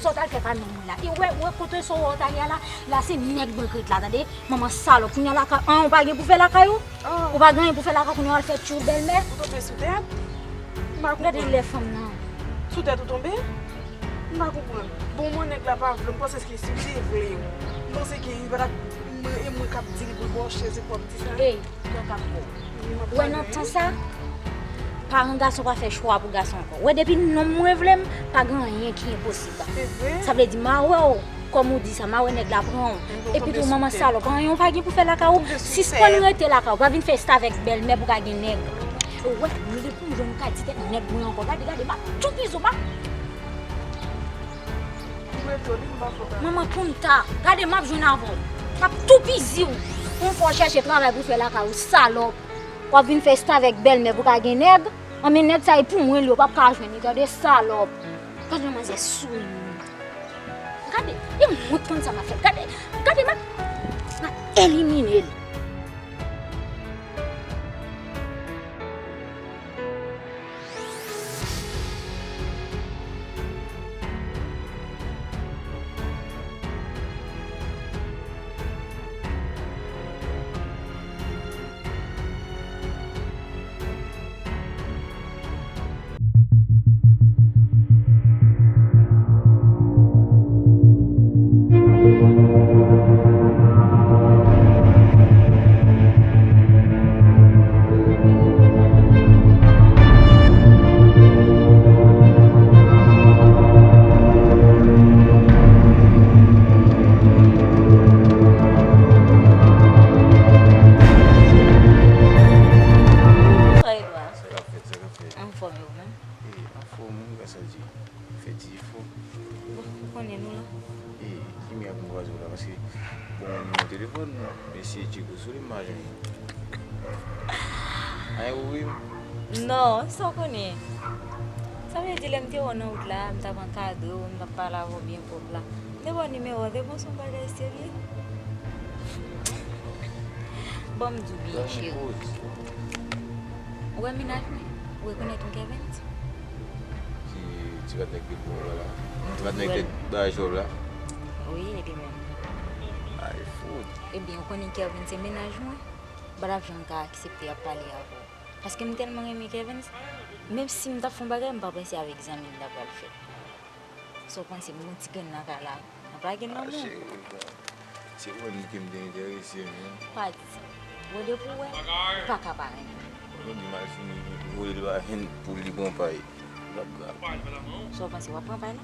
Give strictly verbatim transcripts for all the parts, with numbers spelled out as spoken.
Sa w t al fè pa nonm mwen la. E wè, wè kote sa w t al ye a la, la se nèg mwen k ret la, tande. Manman salòp, kounye a lakay, an, ou pa gen pou fè lakay ou? Ou pa gen anyen pou fè lakay, kounye a w al fè tchoul bèlmè. Ou tonbe sou tèt? M pa konprann. Gade lè fanm nan. Sou tèt ou tonbe? M pa konprann. Bon, mwen nèg la pa vle, m panse ke si li te vle w, m panse ke li pa t ap, e mwen k ap di li pou l ba w chèz, e pou w ap di sa. Ey, kòk ap fò. Ou wè nan tan sa, paran gason pa fè chwa pou gason ankò. Ou wè depi nonm mwen vle m, pa gen anyen ki enposib. Se vre? Sa vle di m a wè w, kòm ou di sa, m a wè nèg la pran w. Epi tou manman salòp, anyen w pa gen pou fè lakay ou. Sispann rete lakay ou, pa vin fè sta avèk bèlmè pou ka gen nèg. Ou wè, m depi m jwenn ou ka di tèt nèg mwen ankò. Gade, gade, m ap toupizi w, m ap Manman Punta, gade m ap jwenn avè w. M ap toupizi w. Pou m fè w chèche travay pou fè lakay ou, salòp. W ap vin fè sta avèk bèlmè pou ka gen nèg. Anben nèg sa e pou mwen li, ou p ap ka jwenn li, tande salòp. Gade manzè sou li. Gade, e mwen k konn sa m ap fè. Gade, gade m ap, m ap elimine l. Sa k ap fèt, sa k ap fèt? Anfòm, e ou menm? E, anfòm, wi, sa di. Fè ti efò. Bon, ou konnen nou la. E, ki miracle m kwaze w la, paske, bon, nimewo telefòn ou, mesye Diego sou li, m pa jwenn li. Ay, ou wi m? Non, sa w konnen. Sa vle di, lè m te wè w nan wout la, m t ap ankadre w, m t ap pale avè w byen pwòp la. M te ba w nimewo a, te panse yon bagay serye. Bon, m di w byen, cheri. Ou wè mennaj mwen? Ou rekonèt yon Kevens? Ti, ti patnè k te pou mwen la. Ti patnè k te bay jòb la. Wi, e li menm. Ay, fout. Ebyen, ou konnen Kevens se mennaj mwen? M pa t ap janm ka aksepte ap pale avè w. Paske m tèlman renmen Kevens, menm si m t ap fè yon bagay, m pa panse avèk zanmi m ta pral fè. Sa w panse, m gon ti grenn nan kay la, m pa gen lanmou. Ah, cheri, bon. Se ou menm ke m te enterese, men. Pa di sa. Bon, depi w wè, ou pa ka pa renmen. Bon, di mal fini, vole l pa jwenn pou li pran pay. L ap grav. Sa w panse, w ap pran pay la?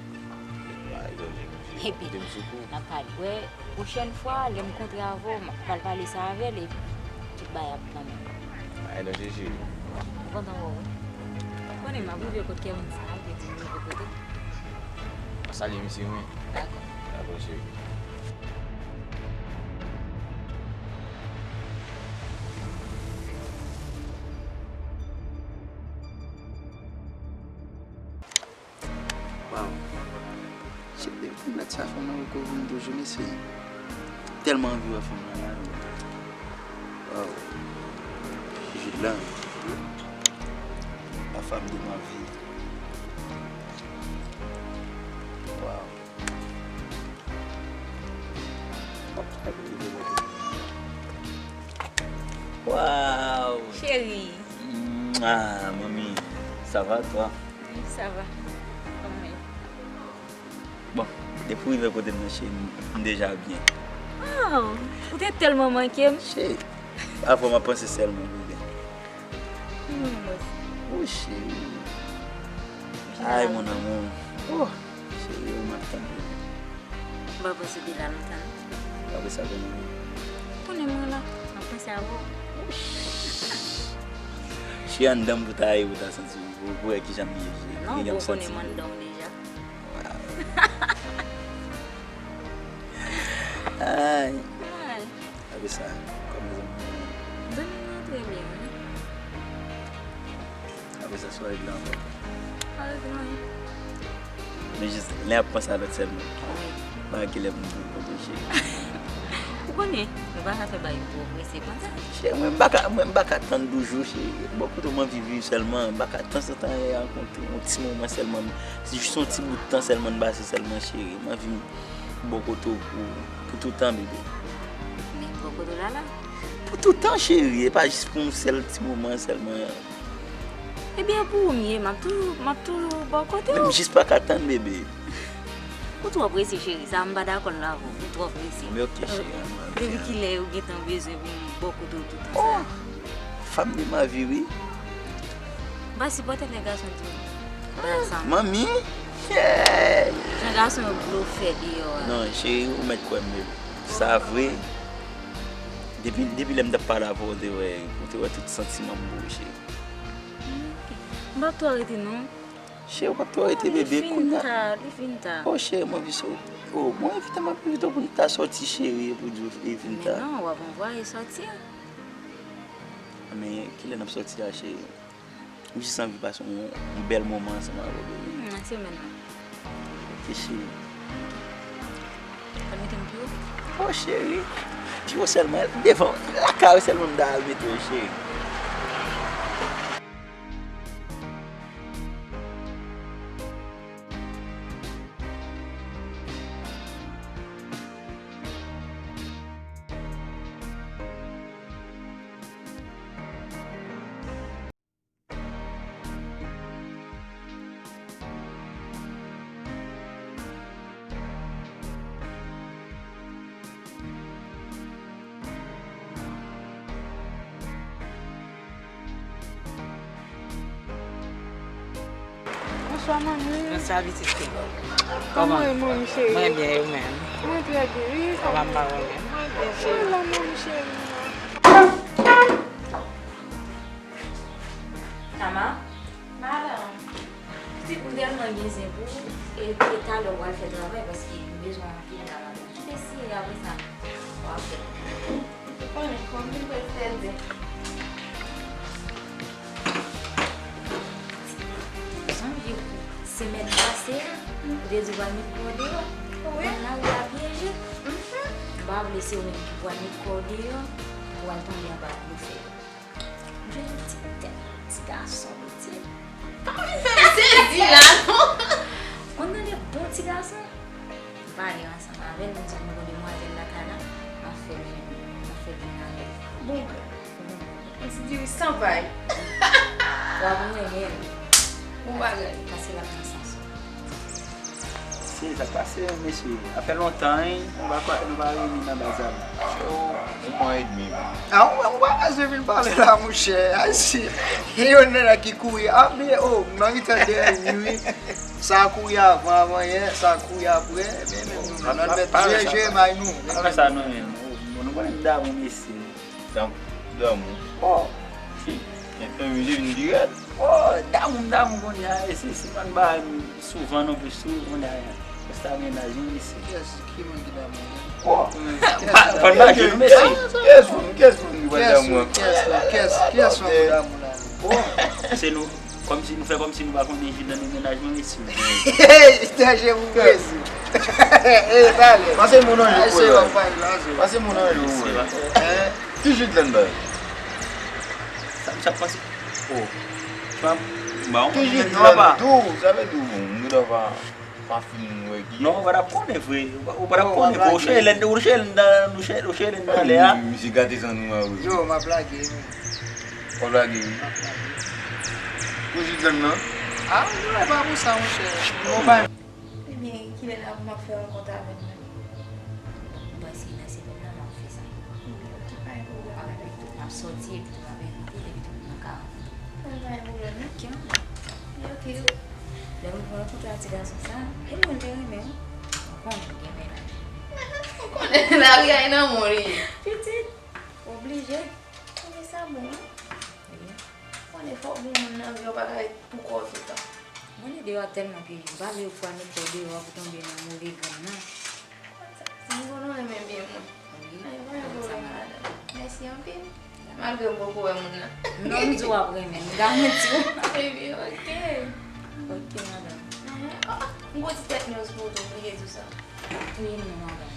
Ay, non, cheri, cheri, kite m sou kou. N ap pale. Wè, pwochèn fwa, lè m kontre avè w, m ap pral pale sa avè l, epi tout bagay ap nan men. Ay, non, cheri, cheri. Mwen kontan wè w, wi. Ou konnen m ap rive kot Kevens sa, m te di m rive kote. Salye misye, wi. Dakò. Dakò, cheri. Waw. Cheri, depi m wè sa fanm nan poko vin toujou, mesye. Tèlman anvi wè fanm nan la. Waw. Jude la. La femme de ma vie. Waw. Waw. Cheri. Ah, manmi, ça va toi? Oui, ça va. Kòman w ye? Bon, depi w rive kote m nan, cheri, m, m deja byen. Oh, ou te tèlman manke m. Cheri, avè w m ap panse sèlman, bebe. Hmm, oh, cheri. Ay, mon amour. Oh, cheri, ou m ap tann. M pa panse w te la lontan, non. Apre sa, konnen. Konnen mwen la, m ap panse avè w. Cheri, anndan m pou ta ye, pou ta santi, pou, pou wè kijan m ye. Non, bon, konnen m anndan w deja. Ay. Ay. Apre sa, kòman zanmi w? Zanmi m nan trè byen, wi. Apre sa, sa w regle ankò? Pa regle anyen. Men jis lè y ap panse a lòt sèlman. Wi. Pa gen kilè pou m vin kote w, cheri. Ou konnen, nou pa ka fè bagay twò prese konsa. Cheri, mwen m pa ka, mwen m pa ka tann douz jou, cheri. Bò kote w m anvi viv sèlman, m pa ka tanzantan rankontre w yon ti moman sèlman. Se jis yon ti bout tan sèlman n pase sèlman, cheri. M anvi bò kote w pou, pou toutan, bebe. Men bò kote w la la? Pou toutan, cheri, e pa jis pou yon sèl ti moman sèlman. Ebyen, pou ou m ye, m ap toujou, m ap toujou bò kote w. Men m jis pa ka tann, bebe. Ou twò prese, cheri, sa m pa dakò l avè w, ou twò prese. Men ok, cheri, an, an, Depi kilè ou gentan bezwen pou m bò kote w toutan sa? Oh, femme de ma vie, wi. M pa sipòte lè gason di bagay sa. Manmi? Yeah! Jan gason yo blofè deyò a. Non, cheri, ou mèt kwè m, bebe. Sa vre. Depi, depi lè m t ap pale avè w, ou te wè, ou te wè tout santiman m pou ou, cheri. M p ap twò rete non. Cheri, w p ap twò rete, bebe, kounye a. Li fin ta, li fin ta. Oh, cheri, mwen anvi sot. Oh, mwen envite, m ap envite w pou n ta sòti, cheri, epi w di w e fin ta. Men non, w ap anvwaye sòti. Men kilè n ap sòti a, cheri? M jis anvi pase yon, yon bèl moman ansanm avè w, bebe. Hmm, nan semèn nan. Ok, cheri. Al mete m pi wo? Oh, cheri. Pi wo sèlman, devan, lakay ou sèlman m ta al mete w, cheri. Bonswa, manmi. Bonswa, pitit fi. Kòman w ye, manmi cheri? Mwen byen, e ou menm? Mwen trè byen, wi. Sa va, m pa wè w menm. Mwen byen, cheri. Mwen la, manmi cheri. Tama? Madanm. Pitit, m tèlman gen zen pou ou, e, e talè w pral fè travay paske m bezwen w anpil la, madanm. Kite siye apre sa. W ap fè. Ou konnen, fò m vin prèske zen. Sonje, semèn pase a, ou te di w pral met kò deyò. Wi. Kòm lari a pyeje. Mhm. M pa vle se ou menm ki pral met kò deyò, pou w al tonbe anba blofè. M jwenn yon ti tèt, ti gason, pitit. Pa vin fè m sezi la, non. Konn tande bon ti gason? M pale ansanm avè l, m di l, "M gon demwazèl lakay la, m ap fè l vin, m ap fè l vin avè l." Bon, bon. Yon ti diri san pay. W ap renmen l. Bon bagay. Pase l ap nan sans ou. Se sa k pase, mesye. Sa fè lontan, wi, nou pa, nou pa reyini nan baz la. Ou pran edmi. A, ou, ou pa bezwen vin pale la, monchè. Ayisyen. E yon nèg ki kouri. A, men, oh, m anvi tande edmi, wi. Sa kouri avan, avan yè, sa kouri apre. Men, men, nou, nou, nou mèt jere, jere may nou. Apre sa, nou, men, nou, nou konnen m damou, mesye. Dam-, damou. Oh. Gen fè mizik vin pi rèd. Oh, damou, damou kounye a, e se, se pa n bagay souvan non plis tou, kounye a, konsta mennaj mwen isi. Kiyès, ki moun ki damou? Oh. Pa, pa n lage nou, mesye. Kiyès moun, kiyès moun ki pral damou an? Kiyès, kiyès, kiyès moun ki damou la? Oh. Se nou, kòmsi nou fè kòmsi nou pa konnen Jildan nan mennaj mwen isi. Hey, danje pou mesye. Hey, talè. Pase moun an jou pou wè. Pase moun an jou pou wè. Hein? Ki Jildan ba? Sa m t ap panse. Oh. Bon, ki Jildan? Dou, sa vle di w, m gentan pa, pa fin wè ki. Non, ou pa t ap konnen vre. Ou pa, ou pa t ap konnen vre. Ou chèlè, ou chèlè nan, ou chèlè, ou chèlè nan lè a. Misye gate san nou a, wi. Yo, m ap lage, wi. W ap lage, wi. M ap lage. Ou Jildan nan? Ah, non, e pa pou sa, monchè. Ou pa Ebyen, kilè n ap, m ap fè rankont avè l menm? M panse nan semèn nan m ap fè sa. Ebyen, ok, pa gen pwoblèm, madanm. M ap sòti epi tou m ap envite l epi tou nou ka. Ebyen, pa gen pwoblèm, non. Ok, madanm. Ebyen, ok. Lè m rankontre ak ti gason sa, e mwen te renmen, wi. Ou konnen, gen mennaj. Ou konnen, lari a e nan men w li ye. Pitit, oblije. Ebyen, sa bon, wi. Wi. Konnen fòk gen moun nan vi w pa ka ret pou kò w toutan. Mwen ede yo ap tèlman pyeje m, m pa vle yo pran met kò deyò a pou tonbe nan move grenn nan. Konn sa, si m konnen w renmen byen moun. Wi. Ay, pa gen pwoblèm, madanm. Mèsi anpil. Malgre m poko wè moun nan. Non, m di w ap renmen m, m garanti w. Ebyen, ok. Ok, madanm. Enhen. Oh, m gon ti tèt news pou ou tou, m bliye di w sa. Wi, non, madanm.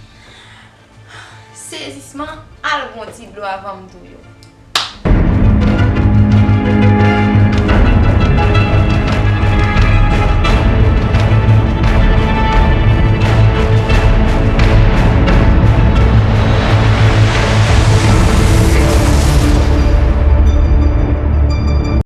Sezisman, al bwè yon ti dlo avan m touye w.